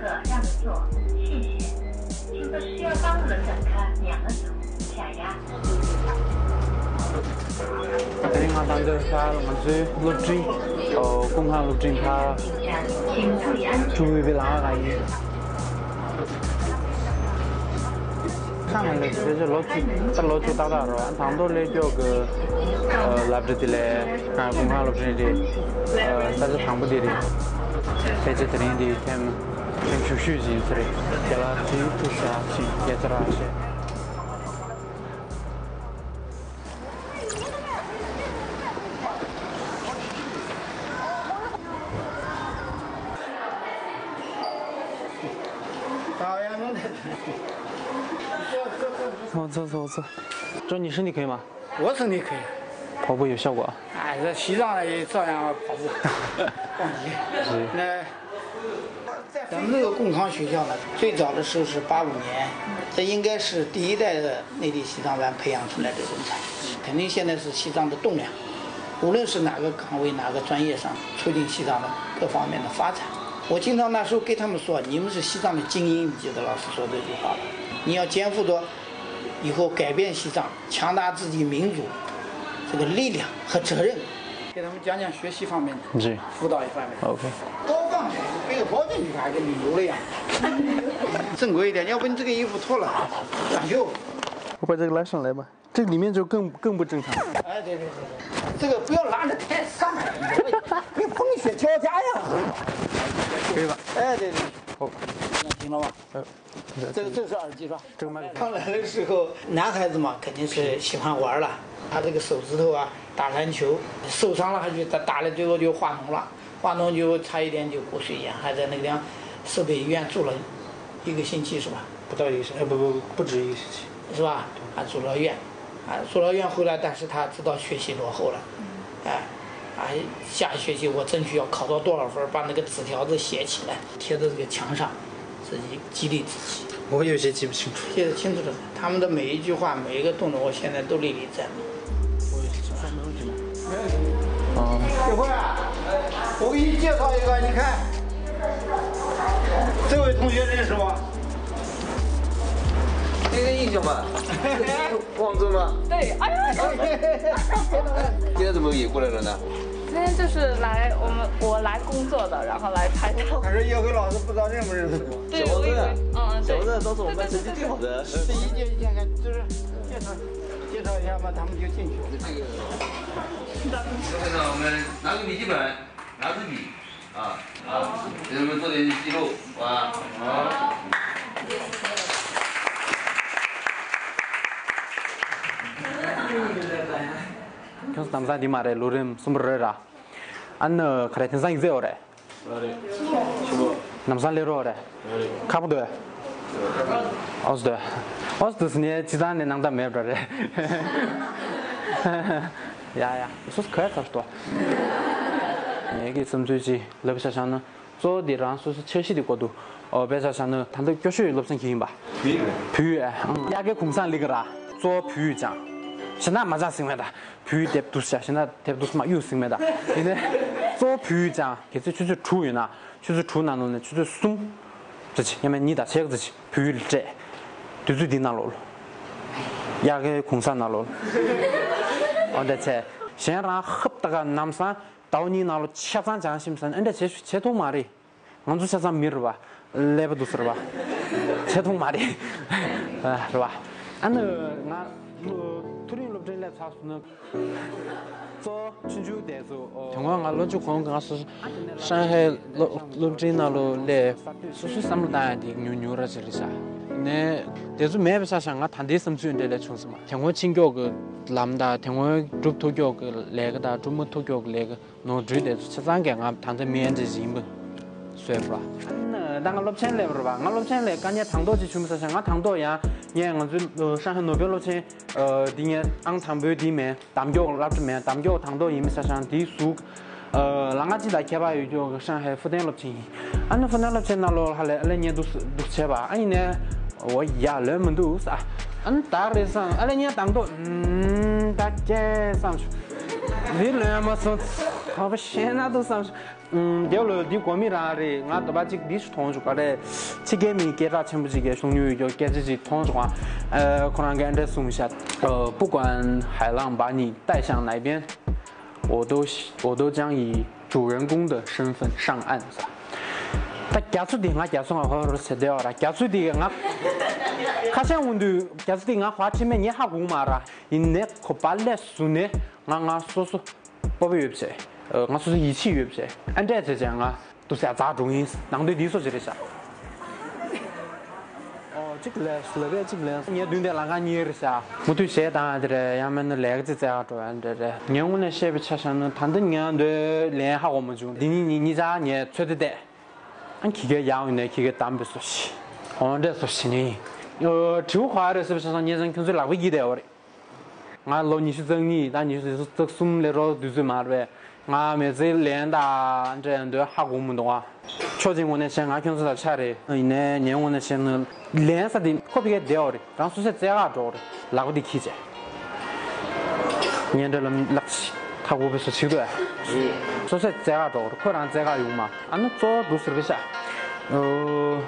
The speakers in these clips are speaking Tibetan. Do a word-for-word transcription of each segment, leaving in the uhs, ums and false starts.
让座，谢谢。请坐需要帮扶的乘客两个手下压。 དེ་རིང་ང་དང་འདིར་ཕར་ང་ཚོའི་སློབ་འབྲིང་། ཨོ། ཀུན་མཁྱེན་སློབ་འབྲིང་ཕར་ཕྲུ་གུའི་ལམ་ཁ་ཡིན། ཁ་མ་ལས་དེ་ཚོ་ལོ་གཅིག་ད་ལོ་གཅིག་ཏག་ཏག་རོ། ཨ། དང་ཐོག་སླེབས་ཀྱོག་གི་ཨ་སློབ་གྲྭ་དེ་ལས་ང་ཀུན་མཁྱེན་སློབ་འབྲིང་རེད། ཨ། ས་ཆ་དང་པོ་དེ་རེད། ཕལ་ཆེར་དེ་རིང་འདི་ཐེངས་ཐེངས་ཞུ་ཞུ་ཞིག་ཡིན་ས་རེད། རྒན་ལགས་ཚོས་ཐུགས་ཤ་ཞིག་སྐད་ཆ་རག་བཤད།坐坐坐坐。坐，你身体可以吗？我身体可以。跑步有效果啊？哎，这西藏的也照样跑步，逛街。是。那咱们这个共康学校呢，最早的时候是八五年，这应该是第一代的内地西藏班培养出来的人才，肯定现在是西藏的栋梁。无论是哪个岗位、哪个专业上，促进西藏的各方面的发展。我经常那时候跟他们说，你们是西藏的精英，你记得老师说这句话吗？你要肩负着以后改变西藏、强大自己民族这个力量和责任。给他们讲讲学习方面的，是。辅导一方面。OK。高杠杆子背个包进去，还跟旅游了一样。正规一点，要不你这个衣服脱了，短袖。我把这个拉上来吧，这里面就更更不正常。哎，对对对对，这个不要拉得太上来，你会被风雪交加呀。可以吧？哎，对对。好。那行了吧？呃，这个这个是耳机是吧？这个麦克风。刚来的时候，男孩子嘛，肯定是喜欢玩了。他这个手指头啊，打篮球受伤了，还去打打了，最后就化脓了。化脓就差一点就骨髓炎，还在那个地方市北医院住了一个星期，是吧？不到一个星期，呃，不不不，不止一个星期。是吧？啊，住了院，啊，住了院回来，但是他知道学习落后了，哎，啊，下学期我争取要考到多少分儿，把那个纸条子写起来，贴在这个墙上，自己激励自己。我有些记不清楚。记得清楚的，他们的每一句话，每一个动作，我现在都历历在目。我有些记不清楚。 哦。一会儿啊，我给你介绍一个，你看，这位同学认识吗？这个印象吧，广州吗？对，哎呀，今天怎么也过来了呢？今天就是来我们我来工作的，然后来拍照。可是叶辉老师不知道认不认识我。对，我以为，嗯，小王子，对，小王子都是我们班成绩最好的。第一件，你看看，就是介绍介绍一下吧，他们就进去了。这个那我们拿个笔记本，拿支笔，啊啊，给他们做点记录，啊。 ཁྱོད་ཚོ་དམ་ས་འདི་མ་རེད། ལོ་རིམ་གསུམ་པ་རེད་ར། ཨ་ནི་ག་རེ་དེང་སང་ཡིག་ཚད་ཡོད་རེད། ལམ་སང་སླེབས་རོགས་རེད། ཁག་པོ་འདུག་ཨོ་སི་འདུག་ཨོ་སི་འདུག་ཟེར་ནས་སྤྱི་བཏང་ནས་སྣང་དག་མེད་པ་རེད། ཡ་ཡ་སོ་སོ་ག་ཚར་ཏོ། ངེད་ཀྱི་བསམ་ཚུལ་ཅིག་ལབ་ཤ་ཤ་ན། གཙོ་བོ་དེ་རང་སོ་སོ་འཆར་གཞི་དེ་གོ་འདུག་ཨོ་དཔེ་ཆ་བཞག་ན་ད་ལྟ་སྐྱོ་ཤོས་ཡོད་སློབ་ཚན་གྱི་ཡིན་པ། བོད་ཡིག་རེད། བོད་ཡིག་ཨང་། དབྱར་ཁའི་གུང་སེང་ལི་ག་ར་གཙོ་བོ་བོད་ཡིག་ཅང་། གཞན་དག་མ་སྦྱངས་ཟིན་མེད་ད། བོད་ཡིག་དེབ་འདུག་ཤ་གཞན་དག་དེབ་འདུག་མ་གཡུག་ཟིན་མེད་ད། ཡིན་ནའི་གཙོ་བོ་བོད་ཡིག་ཅང་། གལ་སྲིད་ཆུ་ཚོད་དྲུག་ཡོད་ན་ཆུ་ཚོད་དྲུག་ནང་ལོགས་ནས་ཆུ་ཚོད་གསུམ་ཙམ་ཅིག་ཡང་མིན་གཉིས་དང་ཕྱེད་ཀ་ཙམ་ཅིག་བོད་ཡིག་ལ་སྤྲད། དུས་ཚོད་འདི་ནང་ལོགས་ལ། དབྱར་ཁའི་གུང་སེང་ནང་ལོགས་ལ། འོ་འདྲ་བྱས། གཞན་རང་ཧབ་ཏ་ག་ནམ་སང་ཟླ་བ་གཉིས་ནང་ལོགས་ཆ་ཚང་སྦྱངས་ཤིམ་ཟེར་ན་ཨེ་འདྲ་བྱེད་བྱེད་ཐུབ་མ་རེད། ང་ཚོ་ཆ་ཚང་མི་རེད་བ། ཀླད་པ་འདུག་ཟེར་བ། བྱེད་ཐུབ་མ་རེད། རེད་བ། ཨ་ནི་ང་མཐོ་རིམ་སློབ་འབྲིང་སླེབས་ཚར་སོང་ན། གཙོ་བོ་ཆུང་ཆུང་དེ་ཚོ། དེ་སྔོན་ང་ལོ་བཅུ་གོང་གི་ང་སོ་ཧྲང་ཧའེ་སློབ་སློབ་འབྲིང་ནང་ལོགས་སླེབས། སོ་སོའི་བསམ་བློ་བཏང་ཡ་དེ་ཉུང་ཉུང་ར་ཅིག་རེད་ཤག་ནས་དེ་ཚོ་མེད་པ་ཆ་བཞག་ང་ད་ལྟའི་བསམ་ཚུལ་འདྲ་ལས་བྱུང་སོང་། དེ་སྔོན་ཕྱིན་ཀྱོག་གི་ལམ་དང་དེ་སྔོན་སྒྲུབ་ཐུབ་ཀྱོག་གི་ལས་ཀ་དང་སྒྲུབ་མ་ཐུབ་ཀྱོག་གི་ལས་ཀ་ནོར་འཁྲུལ་དེ་ཚོ་ཆ་ཚང་གིས་ང་ད་ལྟ་མི་ཨེ་འདྲ་ཞིག་ཡིན་པ་བཟོས་པ། ད་ང་སློབ་ཆེན་སླེབས་པ་རེད་བ། ང་སློབ་ཆེན་སླེབས་དཀའ་ངལ་དང་ཐོག་ཅིག་བྱུང་མེད་ས་ཆ། ང་དང་ཐོག་ཡང་ངས་ང་ཚོའི་ཧྲང་ཧའེ་ནོར་བུའི་སློབ་ཆེན་འདི་ངའི་ཨང་དང་པོའི་འདི་མེད། གདམ་ཀྱོག་སློབ་གྲྭ་མེད། གདམ་ཀྱོག་དང་ཐོག་ཡིན་མིན་ཆ་ཆང་དེའི་གཟུགས། ལ་ང་ཅི་དང་ཁྱད་པར་ཡོད་ཀྱོག་ཧྲང་ཧའེ་ཧྥུ་ཏན་སློབ་ཆེན་ཡིན། ཨ་ནི་ཧྥུ་ཏན་སློབ་ཆེན་ནང་ལོགས་ཧ་ལས་ཨ་ལས་ཉེ་འདུག་འདུག་བྱས་པ། ཨ་ཡིན་ནས་འོ་ཡ་ལོན་མི་འདུག་ས། ཨ་ནི་ད་རེད་བསམ། ཨ་ལས་ཉེ་དང་ཐོག་ད་ཀྱེ་བསམ་བྱུང་། འདི་ལོན་མ་སོང་། ཁ་བ་ཤེས་ན་འདུག་བསམ། ཨུམ། རྒྱབ་ལོ་འདི་གོ་མི་རང་རེད། ང་འདོད་པ་གཅིག་འདི་ཞིག་མཐོང་བྱུང་ག་རེད། ཕྱི་རྒྱལ་མི་སྐད་གྲགས་ཆེན་པོ་ཅིག་གིས་གསུང་མྱོང་ཡོད་རྒྱུ་སྐད་ཆ་ཅིག་མཐོང་བྱུང་ཨ། ཁོ་རང་གིས་ཨ་འདྲས་གསུངས་ཤག་ཨ། 不管海浪把你带向哪边，我都我都将以主人公的身份上岸。ད་རྒྱ་མཚོ་འདི། ང་རྒྱ་མཚོ་ང་ཧོ་རོ་ཟེར་བསྡད་པ་ར། རྒྱ་མཚོ་འདི་ང་ཁ་ཤས་འོང་དུས་རྒྱ་མཚོ་འདི་ང་ཧོ་ཁྲིད་མེད་ཉེ་ཧ་གོ་མ་ར། ཡིན་ནའི་ཁོ་པ་ལས་བཟུང་ནས་ང་ང་སོ་སོ་སྤོབས་པ་ཡོད་བྱས། ང་སོ་སོ་ཡིད་ཆེས་ཡོད་བྱས། ཨ་འདྲས་བྱས་བྱས་ང་དུ་ཟས་རྫག་འགྲོ་ཡིན། ནང་དོན་འདི་སོ་ཅི་རེད་ཤག་ཨོ། གཅིག་ལས་ལབ་པས་གཅིག་ལན། ངའི་མདུན་དེ་ལམ་ཁ་གཉིས་རེད་ཤག་མུ་མཐུད་གཞས་བཏང་ཡ་དེ་རེད། ཡང་མིན་ན་ལས་ཀ་ཅིག་བཙལ་ག་འགྲོ་ཡ་འདྲ་རེད། ངའི་ངོས་ནས་བཤད་པའི་ཆ་བཞག་ན་ད་ལྟ་ངའི་འདོད་ལན་ཧ་གོ་མ་བྱུང་། འདི་ནི་ཉིན་གཉིས་ཆ་ངས་ཚོད་ལྟ་བལྟས། ཨ། ཁྱི་གེ་ཡག་ཡོད་ནས་ཁྱི་གེ་བདམས་པའི་སོ་ཞིག་ཨོ་འདྲས་སོ་ཞིག་ནི། ཨོ། དྲི་བ་ག་རེ་ཟེར་བ་ཆ་བཞག་ན་ངས་ཀྱང་ཁྱོད་ཚོའི་ལག་པའི་དཀྱིལ་དེ་ཡོད་རེད། ང་ལོ་ཉི་ཤུ་རྩ་གཉིས། ད་ཉི་ཤུ་རྩ་གསུམ་ལས་རོགས་དུས་ཚོད་མ་རེད་པས། ང་མི་ཚེའི་ལན་དང་འདྲ་འདོད་ཧ་གོ་མི་འདུག་ཨ། ཕྱོགས་གཅིག་ངོས་ནས་བཤད་ན་ང་ཁྱོད་ཚོ་དང་ཆ་རེད། ཡིན་ནའི་ངའི་ངོས་ནས་བཤད་ན་ལན་ས་དེ་ཁོ་ཕ་གིར་བསྡད་ཡོད་རེད། རང་སོ་སོས་བཙལ་ག་འགྲོ་རེད། ལག་པ་དེ་ཁྱི་བྱས། ངས་འདྲ་ལམ་ལག་ཁ་བོ་བེ་སོ་ཆིག་ཏུ་ཨ། སོ་སོས་བཙལ་ག་འགྲོ་རེད། ཁོ་རང་བཙལ་ག་ཡོང་མ། ཨ་ནི་གཙོ་བོ་འདུག་ཟེར་གི་ཤག་ཨོ།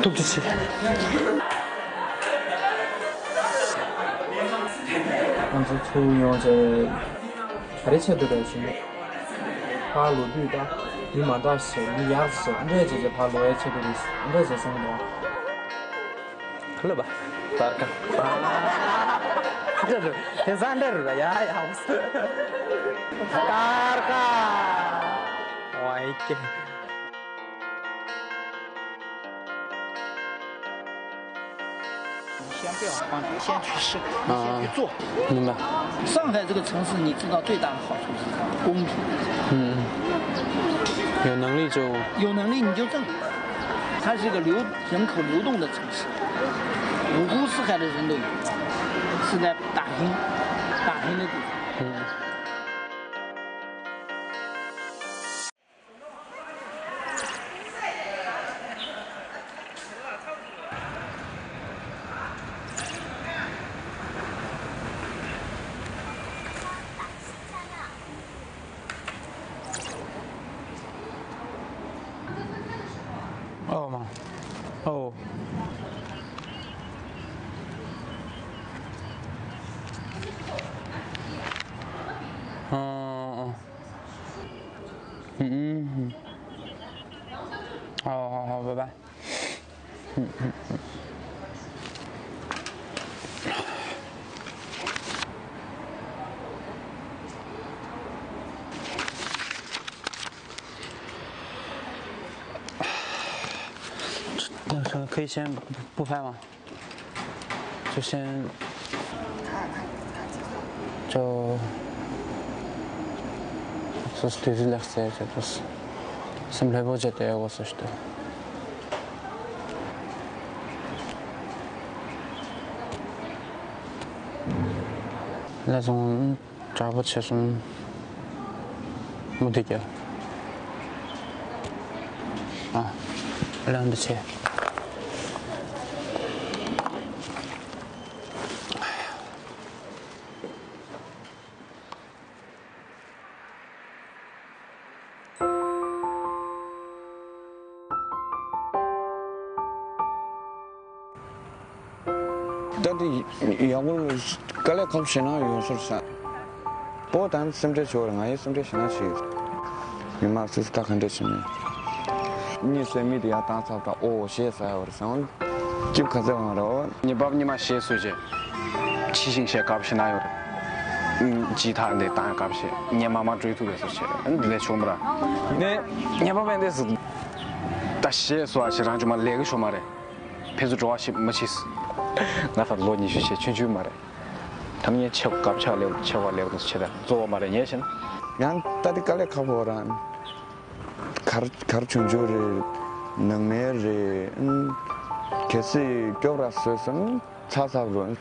ཐུགས་རྗེ་ཆེ། ང་ཚོ་ཚུར་ཡོང་རྗེས་ག་རེ་བྱེད་འདོད་རེད་ཞུ། ཕར་ལོག་དུས་ད་མི་མ་འདྲ་ཞིག་མི་ཡག་ཞིག་འདྲ་བྱས་བྱས་ཕར་ལོག་ཡ་བྱེད་འདོད་རེད། འདྲ་བྱས་སོང་དང་། ལ་བ། ཏར་ཀ། དེ་ས་འདྲ་རུ་ཡ་ཡ། ཏར་ཀ། ཝའི་ཀེ། 你先不要慌张，先去试，你先去做。明白。上海这个城市，你知道最大的好处是什么？公平。嗯，有能力就有能力你就挣。它是一个流人口流动的城市，五湖四海的人都有，是在打拼，打拼的地方。嗯。 ཨོ་མ། ཨོ། ཨོ། ཨོ། ཨོ། ཨོ། ཨོ། ཨོ། ཨོ། ཨོ། ཨོ། ཁོས་ཤན་པུ་ཕན་མ། 就先，就，就是对这两三个，就是，先来不及对我说的。那种 དྲག་པོ་བྱས་སོང་། མུ་མཐུད་རྒྱག་ཨ། ལན་འདི་བྱས། ད་དེ་ཡག་པོ་དཀའ་ལས་ཁག་པོ་ཞེ་དྲག་ཡོད་ས་རེད་ཤག་པོ་ད་སེམས་ཁྲལ་བྱེད་པ་རེད། ང་ཡི་སེམས་ཁྲལ་ཞེ་དྲག་བྱེད་ཡོད། མི་མང་སུ་སུ་ད་ག་འདྲ་བྱེད་ནས། གཉིད་སད་མི་དེ་ཡར་བཏང་ཚར་དང་། ཨོ་ཞེས་ཟ་ཡ་བ་རེད་ཟེར། སྐྱིབ་ག་ཚད་བང་རེད། ཨོ། ཉི་པ་ཉི་མ་ཞེས་སུ་བྱེད། ཕྱི་ཤིང་ཞེས་དཀར་ཞེ་ན་ཡོད་རེད། ཇི་ཐག་འདི་དང་དཀར་ཞེས་ཉེ་མ་མ་འགྲོས་ཐུབ་པའི་སུ་བྱེད་རེད། འདི་ལས་ཆུང་མ་ར། ནས་ཉེ་པ་མེད་འདས་སུ། ད་ཞེས་སུ་བ་ཞེས་རང་ཅུང་མ་ལས་ཀི་ཤོ་མ་རེད། ཕན་ཚུན་འགྲོ་བ་ཞིག་མ་ཕྱིས། ང་ད་ལོ་ཉི་ཤུ་ཞེས་ཆུང་ཆུང་མ་རེད། ད་ངས་ཆེ་བ་སྐབས་ཆག་ལེགས་ཆེ་བ་ལེགས་དུ་ཆེ་ད་གཙོ་བོ་མ་རེད་ངས་བཤད་ན། ཡང་ད་འདི་དཀའ་ལས་ཁག་པོ་རང་། གར་གར་ཆུང་ཆུང་རེད། ནང་མེད་རེད། ཨང་། གལ་སྲིད་སྐྱོབ་ར་བཟོས་སོང་ཚ་ཚ་རུ།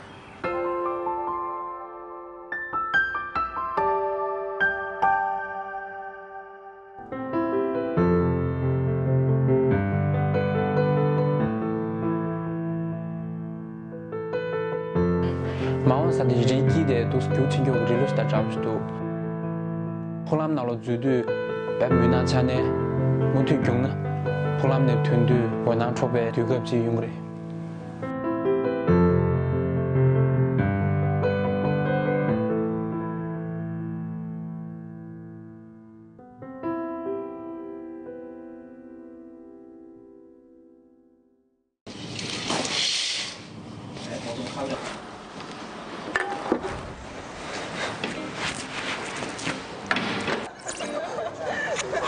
མ་འོངས་ས་དེ་རི་སྐྱིད་དེ་འདུག་རྒྱུག་ཆེན་རྒྱུག་རི་ལུ་ཞིག་ད་དྲག་པོ་ཞིག་འདུག་ཕུག་ལམ་ནང་ལ་འཛུལ་དུས་བེབ་མུན་ནག་ཆགས་ནས་མུ་མཐུད་རྒྱུགས་ན། ཕུག་ལམ་ནས་ཐོན་དུས་འོད་སྣང་འཕྲོག་པའི་དུས་སྐབས་ཅིག་ཡོང་གི་རེད།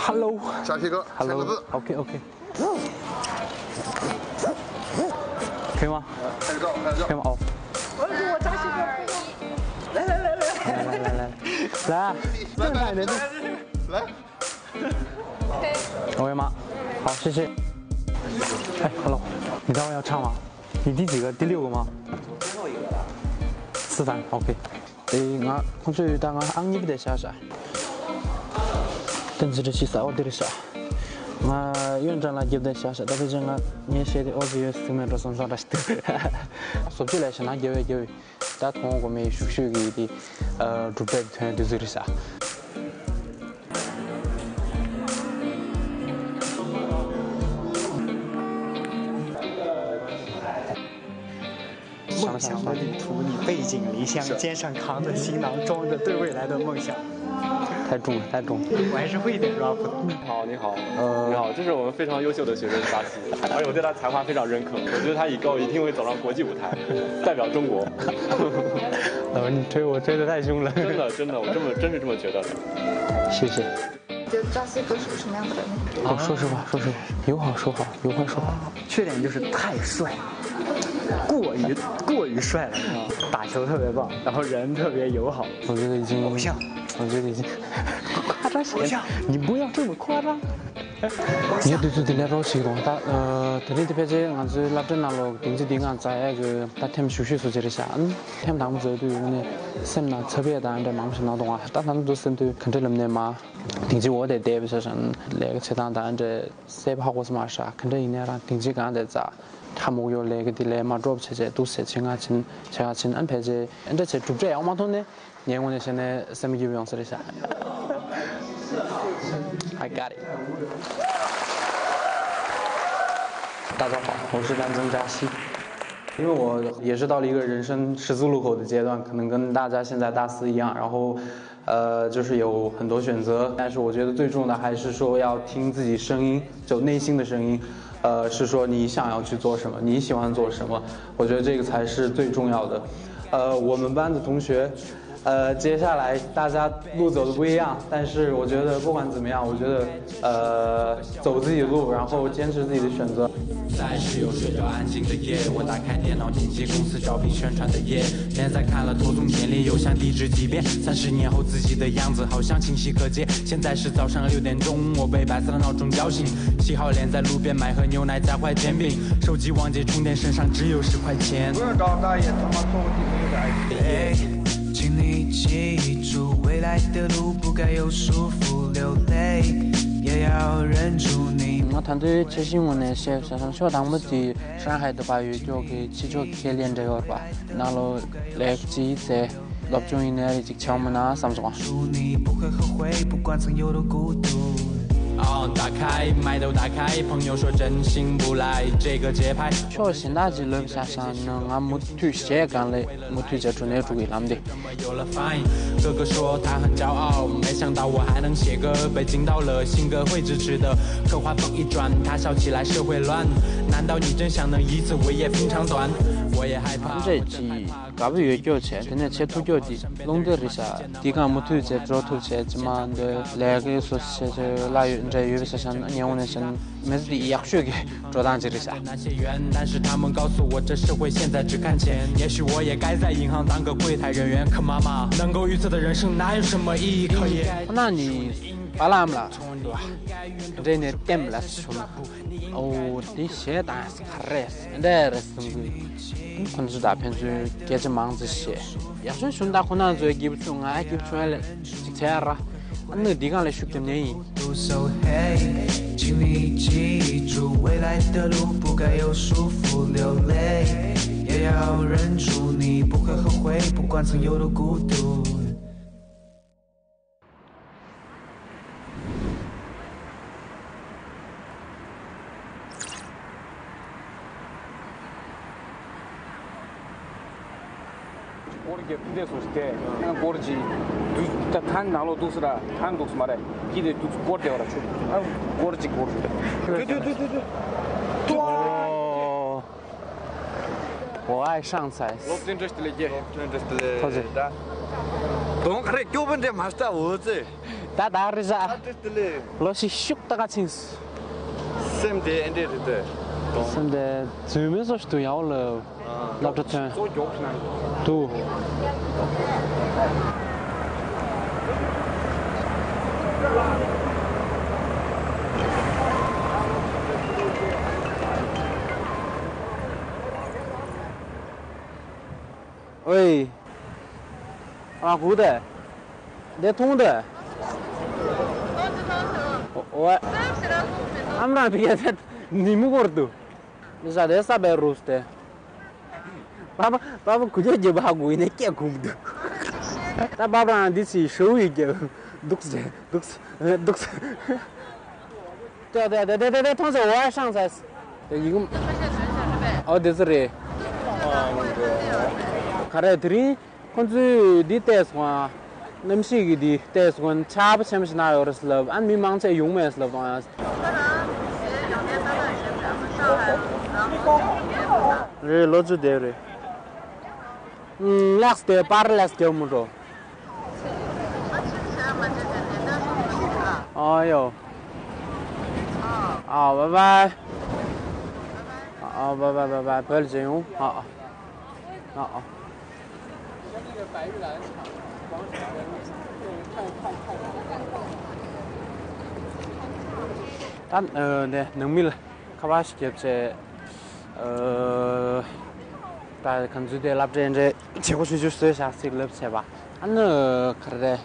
Hello。小皮哥，签个字。 OK OK。可以吗？拍个照，拍个照。可以吗？哦。我我扎西哥。来来来来。来来来来来。来，正常一点。来。 OK吗？好，谢谢。哎，Hello，你知道我要唱吗？你第几个？第六个吗？最后一个了。四三，OK。哎，我，我觉得我二十八个下下。等这个去啥？我对了下。我院长来给的下下，但是这个你写的我只有四面多松松的。说出来是哪几位？几位？ ད་མཐོང་གོ་མེད་ཤུག་ཤུག་གི་དེ་གྲུབ་འབྲས་ཐོན་དུས་ཟིག་རེད་ཤག 梦想的旅途，你背井离乡，肩上扛着行囊，装着对未来的梦想。太重了，太重了。我还是会一点 rap 的。你好，你好，你好，这是我们非常优秀的学生扎西。 而且我对他才华非常认可，我觉得他以后一定会走上国际舞台，代表中国。老师，你吹我吹的太凶了。真的，真的，我这么真是这么觉得的。谢谢。觉得扎西哥是个什么样的人？我说实话，说实话，有好说好，有坏说坏。缺点就是太帅，过于过于帅了，你知道吗？打球特别棒，然后人特别友好。我觉得已经，偶像，我觉得已经夸张些。偶像，你不要这么夸张。 ངས་དུས་ཚོད་འདི་ལས་རོགས་བྱེད་དགོངས་ད། དེ་རིང་འདི་ཕལ་ཆེར་ང་ཚོའི་སློབ་གྲྭའི་ནང་ལོགས་སྡིངས་ཆ་འདི་ང་འཛེག་ཡག་གི་ད་ཐེངས་ཞུ་ཞུས་སུ་ཅི་རེད་ཤག་ཨ་ནི་ཐེངས་དང་པོ་འཛེག་དུས་ངོ་ནས་སེམས་ནང་ཚ་བས་དང་འདྲ་མང་ཞིག་ནང་དུ་ང་ད་ད་ལྟ་འདུག་སེམས་དུས་ག་འདྲ་ལབ་ནས་མ་སྡིངས་ཆའི་འོག་དེ་བསྡད་པའི་ཆ་བཞག་ལས་ཀ་བྱེད་སྟངས་དང་འདྲ་སེ་བ་ཧ་གོ་ས་མ་ཤག་ག་འདྲ་ཡིན་ནའི་རང་སྡིངས་ཆའི་སྒང་དེ་འཛེག་ཧ་མུག་ཡོད་ལས་ཀ་འདི་ལས་མ་འགྲོ་བྱས་བྱས་འདུག་སེ་བྱེད་ང་ཕྱིན་བྱེད་ང་ཕྱིན་ཨ་ནི་ཕལ་ཆེར་ཨ་འདྲ་བྱས་གྲུབ་འབྲས་ཡག་མ་མཐོང་ནས། ངའི་ངོས་ནས་བཤད་ན་སེམས་སྐྱིད་པོ་ཡོང་ས་རེད་ཤག I got it. 大家好，我是蓝增扎西。因为我也是到了一个人生十字路口的阶段，可能跟大家现在大四一样，然后呃，就是有很多选择，但是我觉得最重要的还是说要听自己声音，就内心的声音，呃，是说你想要去做什么，你喜欢做什么，我觉得这个才是最重要的。呃，我们班的同学。 呃，接下来大家路走的不一样，但是我觉得不管怎么样，我觉得呃，走自己的路，然后坚持自己的选择。在室友睡着安静的夜，我打开电脑点击公司招聘宣传的页，现在看了投送简历又想地址几遍，三十年后自己的样子好像清晰可见。现在是早上六点钟，我被白色的闹钟叫醒，七号脸在路边买盒牛奶加块煎饼，手机忘记充电，身上只有十块钱。不用找大爷，他妈坐个地铁有点远。 请你记住，未来的路不该有束缚，流泪也要忍住你。 ང་ད་དུང་ཆེ་ཤིང་ངོས་ནས་བཤད་བྱས་ཙང་ཕྱོགས་དང་པོ་དེ་ཧྲང་ཧའེ་དུ་བ་ཡོད་ཀྱོག་གི་ཕྱི་ཕྱོགས་ཁེ་ལས་འབྲེལ་ཡོད་པ་ནང་ལོ་ལེགས་ཅི་ཚེ་སློབ་སྦྱོང་ཡིན་ནའི་རེད་ཅིག་ཆེ་བ་མིན་ན་བསམ་སོང་ང་། 哦，打开麦兜，打开，朋友说真心不赖这个节拍。 ཕྱོགས་གཞན་དག་ཅིག་ལོས་བྱས་ཙང་ང་མུ་མཐུད་བྱས་གང་ལས་མུ་མཐུད་བྱས་འགྲོ་ནས་འགྲོ་གི་ལམ་དེ། 哥哥说他很骄傲，没想到我还能写歌，被惊到了，性格会支持的，刻画风一转，他笑起来是会乱。难道你真想能一次伟业非常短？我也害怕。 འདྲས་ཀྱི་དགའ་པོ་ཡོད་ཀྱོག་བྱས་དེ་ནས་བྱེད་ཐུབ་ཀྱོག་དེ་རླུང་རྟ་རེད་ཤག་དེ་གང་མུ་མཐུད་བྱས་འགྲོ་ཐུབ་བྱས་ཅི་མ་འདོད་ལས་ཀའི་སོ་བྱས་བྱས་ལ་ཡོད་འདྲ་ཡོད་པའི་ས་ཆ་ཉེ་འོང་ནས་བྱས་མི་ཚེ་འདི་ཡག་ཤོས་ཀྱི་འགྲོ་སྟངས་ཅིག་རེད་ཤག 那些远，但是他们告诉我，这社会现在只看钱。也许我也该在银行当个柜台人员，可妈妈能够预测的人生哪有什么意义可言？ ཁོ་ན་ནི་བ་ལམ་ལ་འགྲེ་ནས་ལྟེམ་ལ་བྱུང་། ཨོ་དེ་གཞས་དང་ག་རེ་འདྲ་རེད་གསུང་གི་ཁོ་ཚོ་དང་ཕན་ཚུན་སྐད་ཆ་མང་ཙི་བཤད། ཡག་ཤོས་བྱུང་ད་ཁོ་ན་ཚོའི་སྐྱིད་པོ་བྱུང་ང་སྐྱིད་པོ་བྱུང་ཨ་ལེ་ཅིག་བྱས་ཨ་ར། ཨ་ནི་འདི་གང་ལས་ཤུགས་རྒྱབ་ནས་ཡིན། 请你记住，未来的路不该有束缚，流泪也要忍住，你不会后悔，不管曾有多孤独。སྐོར་རྒྱབ་ཕུ་འདས་སོང་སྟེ། ཨ་སྐོར་གྱི་དུས་ད་ཐན་ནང་ལོགས་འདུག་སེ་ར། ཐན་འདུག་སེ་མ་རེད། ཀི་དེ་འདུག་སེ་སྐོར་དེ་བ་ར་ཆུ། ཨ་སྐོར་གྱི་སྐོར། དུ་དུ་དུ་དུ་དུ། ཏོ། 我爱上菜。 སློབ་སྟོན་བཀྲ་ཤིས་བདེ་ལེགས་རྒྱལ། སློབ་སྟོན་བཀྲ་ཤིས་བདེ་ལེགས། ཐུགས་རྗེ་ཆེ། ད་གདོང་ཁ་རེ་སྐྱོ་པོ་འདྲ་མ་ལྟ་འོ་ཙེ། ད་ད་རི་ཟ། ཨ་ཏི་ཏི་ལེ། ལོ་ཞིག་ཤུགས་ད་ག་ཚིངས། སེམས་དེ་ཨེ་འདྲས་རེད་དེ། སེམས་དེ་རྫུན་མའི་བཟོ་ཞིག་ཏུ་ཡག་ལ། སློབ་གྲྭ་ཐོན། གཙོ་མགྱོགས་ཕྱི་ནང་། དུ། ཨོའི། ཨ་གུ་དེ། འདི་མཐོང་དེ། ཨོ། ཨམ་རང་བི་ཡ་དེ་ནི་མུ་གོར་དུ། ནི་ཟ་དེ་ས་བེ་རུས་དེ། པ་པ་པ་པ་གུ་ལེ་རྒྱབ་ཧ་གུ་ཡིན་ནས་སྐད་གུག་འདུག་ད་པ་པ་རང་འདི་ཚི་ཤོ་ཡི་རྒྱབ་འདུག་ཟེ་འདུག་ཟེ་འདུག་ཟེ། 对对对对对，同学，我要上菜。对，一共。哦，对，这里。啊，那个。 ག་རེ་དེ་རིང་ཁོང་ཚོས་འདི་བལྟས་སོང་ཨ། གནམ་གཤིས་ཀྱི་འདི་བལྟས་སོང་ཆར་པ་ཆེན་པོ་ཞིག་ན་ཡོད་རེད་ལབ། ཨ་མི་མང་ཆེ་ཡོང་མེད་ལབ་དང་ཡང་། རེད། ལོ་ཚོད་དེ་རེད། ལེགས་དེ་པར་ལེགས་དེ་མོ་འགྲོ། ཨ་ཡོ། ཨ་བ་བ། ཨ་བ་བ་བ་བ་བོད་ལ་ཡོང་། ཨ་ཨ། ཨ་ཨ། ད་ནས་ནང་མི་ལ་ཁ་པར་ཞིག་བརྒྱབ་བྱས། ད་གང་ཚུལ་དེ་སློབ་གྲྭའི་འདྲ་བྱེད་སྒོ་ཆུང་ཆུང་བཟོས་བཞག་ཅིག་ལབ་བྱས་པ། ཨ་ནི་ག་རེ་རེད།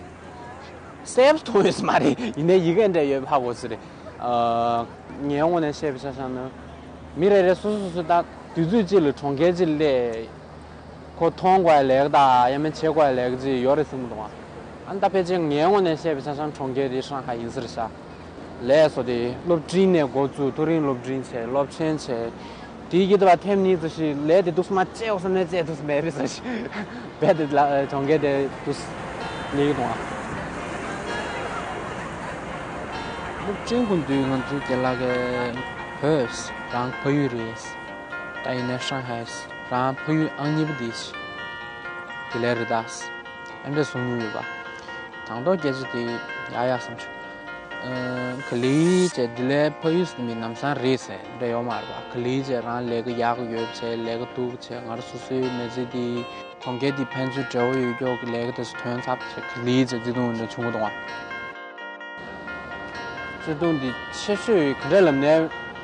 སེབ་ཐོང་ཡོད་མ་རེད། ཡིན་ནའི་ཡི་གེ་འདྲ་ཡོད་ཧ་གོ་ཟེར་རེད། ངའི་ངོས་ནས་བཤད་པའི་ཆ་བཞག་ན། མི་རེ་རེ་སོ་སོ་སོ་སོ་ད་དུས་ཚོད་གཅིག་ལ་གྲོང་ཁྱེར་གཅིག་ལ་སླེབས། ཁོ་མཐོང་དགོས་ལས་ཀ་དང་ཡང་མིན་བྱེད་དགོས་ལས་ཀ་ཅིག་ཡོད་རེད་བསམ་གྱི་འདུག་ཨ་ནི་ད་ཕལ་ཆེར་ངའི་ངོས་ནས་བཤད་པའི་ཆ་བཞག་གྲོང་ཁྱེར་དེ་ཧྲང་ཧའེ་ཡིན་ས་རེད་ཤག་ལས་བཟོ་དེ་སློབ་འབྲིང་ནས་འགོ་བཙུགས། མཐོ་རིམ་སློབ་འབྲིང་བྱས། སློབ་ཆེན་བྱས། དེའི་རྒྱུད་དུ་བ་ཐེམ་གཉིས་ཙམ་ཞིག་ལས་དེ་འདུག་སེ་མ་བྱས་འོ་ས་ནས་བྱས་འདུག་སེ་མེད་པའི་ས་ཞིག་རྦད་དེ་ལ་གྲོང་ཁྱེར་དེ་འདུག་སེ་ལས་ཀྱི་འདུག་ཨ། སློབ་འབྲིང་ཀུན་འདུས་ང་ཚོའི་རྒན་ལགས་ཀྱི་བོད་རང་ཕ་ཡུལ་རེད། ད་ཡིན་ནའི་ཧྲང་ཧའེ་རང་ཕ་ཡུལ་ཨང་གཉིས་པ་དེ་ཞིག་དེ་ལས་རེད་ད། ཨེ་འདྲ་གསུང་མྱོང་ཡོད་པ། དང་ཐོག་སྐད་ཆ་དེ་ཡག་ཡག་བསམ་བྱུང་། ཨ་ག་ལེ་བྱས་འདི་ལས་ཕ་ཡུལ་ཟེར་མི་ལམ་སང་རེད་ཟེར་འདྲ་ཡོད་མ་རེད་པ། ག་ལེ་བྱས་རང་ལས་ཀ་ཡག་གི་ཡོད་བྱས་ལས་ཀ་སྡུག་བྱས་ང་རང་སོ་སོའི་མི་ཚེ་འདི་གྲོང་ཁྱེར་འདི་ཕན་ཚུན་འབྲེལ་བ་ཡོད་ཀྱོག་གི་ལས་ཀ་དེ་ཚོ་ཐོན་ཚར་བྱས་ག་ལེ་བྱས་བརྩེ་དུང་འདྲ་བྱུང་གི་འདུག་བ། བརྩེ་དུང་འདི་ཆེ་ཤོས་ག་འདྲ་ལབ་ནའི་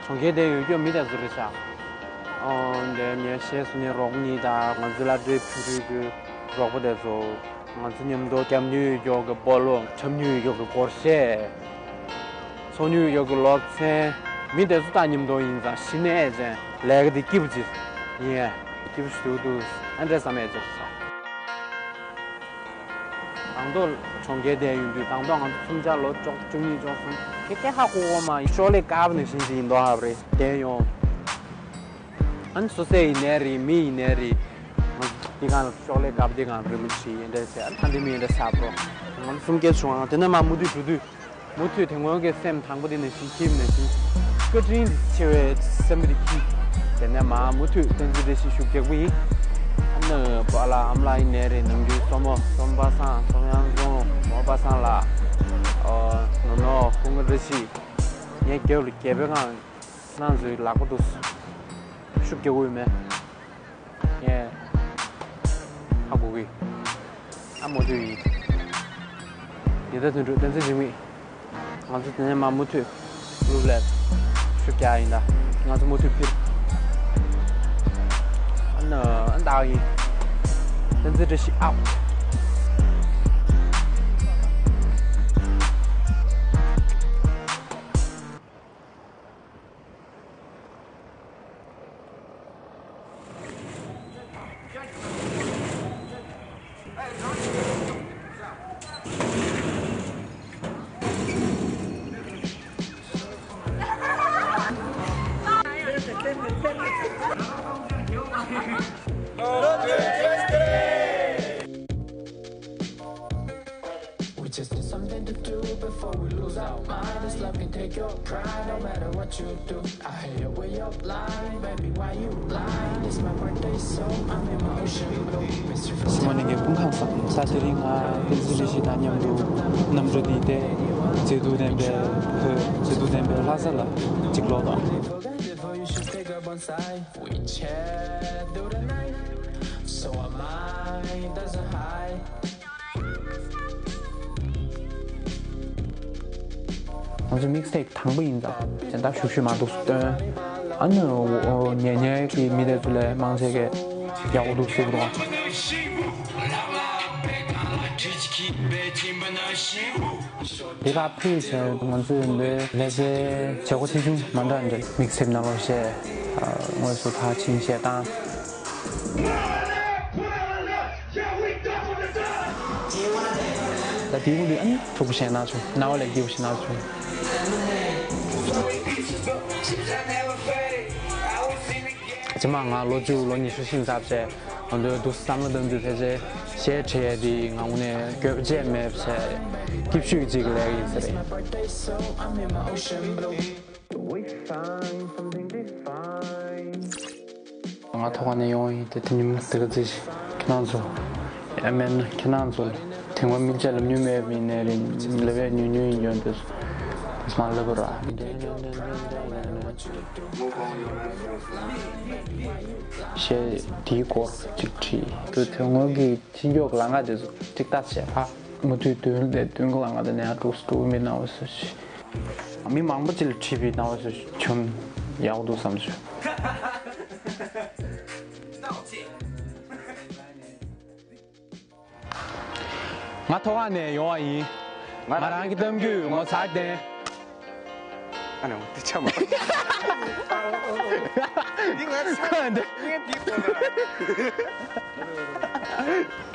གྲོང་ཁྱེར་དེ་ཡོད་ཀྱོག་མི་དེ་ཚོ་རེད་ཤག་ཨོ་འདི་ངས་ཤེས་སོང་ནི་རོགས་གཉིས་དང་ང་ཚོའི་སློབ་གྲྭའི་ཕྲུ་གུའི་གི་རོགས་པ་དེ་ཚོ། ང་ཚོ་མཉམ་དུ་རྒྱབ་མྱོང་ཡོད་ཀྱོག་གི་སྤོ་ལོ། འཁྲབ་མྱོང་ཡོད་ཀྱོག་གི་སྒོར་གཞས། འཚོ་མྱོང་ཡོད་ཀྱོག་གི་སློབ་ཚན། མི་དེ་ཚོ་དང་མཉམ་དུ་ཡིན་ཙང་གཞི་ནས་ཨེ་ཅན་ལས་ཀ་དེ་སྐྱིད་པོ་ཅིག་ཡིན། སྐྱིད་པོ་ཞིག་འདུག་འདུག་ཨ་འདྲས་བསམ་ཨེ་ཅན་ས། དང་ཐོག་གྲོང་ཁྱེར་བསྡད་ཡོང་དུས་དང་ཐོག་ང་ཚོ་གསུམ་ཆ་ལོ་བཅུ་གཉིས་བཅུ་གསུམ་ཁེ་ཁེ་ཧ་གོ་གོ་མ་ཡིན། ཤོག་ལེ་དཀར་པོ་ནང་བཞིན་ཅིག་ཡིན་མདོག་ཧ་པ་རེད་བསྡད་ཡོང་། ཨ་ནི་སོ་སོ་ཡིན་ནའི་རེད། མི་ཡིན་ནའི་རེད། འདི་གང་ལ་ཤོག་ལེ་དཀར་པོ་འདི་གང་རི་མོ་བྲིས་ཡིན་འདྲ་བྱས། ཨ་ནི་ཨ་འདི་མི་ཡིན་འདྲ་ཆགས་འགྲོ། ང་ཚོ་གསུམ་སྐད་བྱུང་ཨ། དེ་ནས་མ་མུ་མཐུད་འགྲོ་དུས་མུ་མཐུད་དེ་སྔོན་གྱི་སེམས་དང་པོ་འདི་ནང་བཞིན་འཁྱེར་ནང་བཞིན་བཀའ་དྲིན་ཆེ་བའི་སེམས་པ་འདི་འཁྱེར། དེ་ནས་མ་མུ་མཐུད་བསྟན་འཛིན་བཀྲ་ཤིས་ཤུགས་རྒྱག་པ་ཡིན། ཨ་ནི་པཱ་ལགས་ཨ་མ་ལགས་ཡིན་ནའི་རེད། ནམ་རྒྱུན་སྲུ་མོ་སྲུ་མོ་པ་སངས། སྲུ་མོ་ཡང་སྲུ་མོ་པ་སངས་ལགས། ཨོ་ནོ་ནོ་ཁོང་གི་བཀྲ་ཤིས། ངའི་རྒྱབ་ལ་རྒྱལ་པོའི་ཁང་། ཁྱེད་རང་ཚོའི་ལག་པ་འདུག་ཤུགས་རྒྱག་དགོས་མེད། ངས་ཧ་གོ་གི། ཨ་མོ་དུས་ཡིན། ཉི་ཟླ་དོན་གྲུབ་བསྟན་འཛིན་འཇིགས་མེད། ང་ཚོ་དེ་ནས་མ་མུ་མཐུད་གླུ་ལེན་ཤུགས་རྒྱག་ཡིན་ད། ང་ཚོ་མུ་མཐུད་ཕིར། ཨ་ན་ཨ་ན་ད་ཡིན། བསྟན་འཛིན་བཀྲ་ཤིས་ཨའོ། སི་མོ་ནི་གི་དཔུང་ཁག་ས་ས་ཆ་རིང་ང་བསྟན་འཛིན་རེ་ཞིག་དང་མཉམ་དུ་གནམ་གྲུ་འདི་དེ་མཛེས་སྡུག་ལྡན་པའི་བོད་མཛེས་སྡུག་ལྡན་པའི་ལྷ་ས་ལ་གཅིག་ལོག་དང་། ང་ཚོ་མིག་སི་ཊེག་དང་པོ་ཡིན་ཙང་གཞན་དག་ཤུགས་ཤུགས་མ་འདུག་སྟོན། ཨ་ནི་ཉེ་ཉེ་གི་མི་དེ་ཚོ་ལས་མང་ཆེ་གི་ཡག་པོ་འདུག་ཟེར་གི་འདུག་འདི་ལ་ཕུལ་བྱས་ང་ཚོའི་འདི་ལས་བྱེད་བྱེད་སྒོ་ཆེ་ཆུང་མ་འདྲ་འདྲ་དམིགས་བསལ་ནང་ལོགས་བཤད་དངོས་སུ་ཐག་ཆིང་བཤད་སྟངས། ད་དེའི་དབུ་ལུས་ཨ་ནི་མཐུག་པོ་བཤད་ན་བྱུང་། རྣ་བ་ལས་སྐྱིད་པོ་བཤད་ན་བྱུང་། ཕྱི་མ་ང་ལོ་བཅུ་ལོ་ཉི་ཤུ་ཤིང་ཚབ་བྱས། ང་ཚོའི་འདུག་བསམ་བློ་བཏང་དུས་ཕལ་ཆེར་གཞས་འཁྲིད་ཡས་འདི་ང་དངོས་གནས་འགྱོད་པ་བྱས་མེད་བྱས་སྐྱིད་ཤོས་ཅིག་ལས་ཡིན་ས་རེད། ང་ཐོག་ཁ་ནས་ཡོང་ཡིན་ཏེ་དེ་ཉིན་དེ་ག་ཚེ་ཁྱེད་རང་ཚོ་ཡ་མེད་ན་ཁྱེད་རང་ཚོ་དེ་སྔོན་མི་ལྕེ་ལ་ཉུལ་མེད་པ་ཡིན་ནའི་རེད། ལབ་ཡས་ཉུལ་ཉུལ་ཡིན་ཡོང་དུས་དེ་མ་ལབ་ར། གཞས་དེའི་སྐོར་གཅིག་བྲིས་དུས་དེ་སྔོན་གྱི་ཕྱི་འཇོག་ལམ་ཁ་དེ་ཚོ་ཅིག་ལྟ་བྱས་ཨ། མུ་མཐུད་དུས་དེ་དུས་ཀྱི་ལམ་ཁ་དེ་ནས་ཨ་འགྲོ་སུ་འགྲོ་མི་སྣང་བ་སུ་ཞིག་མི་མང་པོ་ཅིག་ལ་ཁྲིད་པའི་སྣང་བ་ཞིག་བྱུང་། ཡག་པོ་འདུག་བསམ་བྱུང་། ང་ཐོག་ཁ་ནས་ཡོང་བ་ཡིན། ང་རང་གི་གཏམ་རྒྱུད་ངོ་མཚར་ལྡན། ཨ་ནི་འདི་ཆ་མ། འདི་ང་ཚ་འདི་ངས་འདི་གོ་ལ།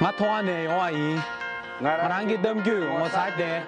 ང་ཐོག་ཁ་ནས་ཡོང་བ་ཡིན། ང་རང་གི་གཏམ་རྒྱུད་ངོ་མཚར་ལྡན།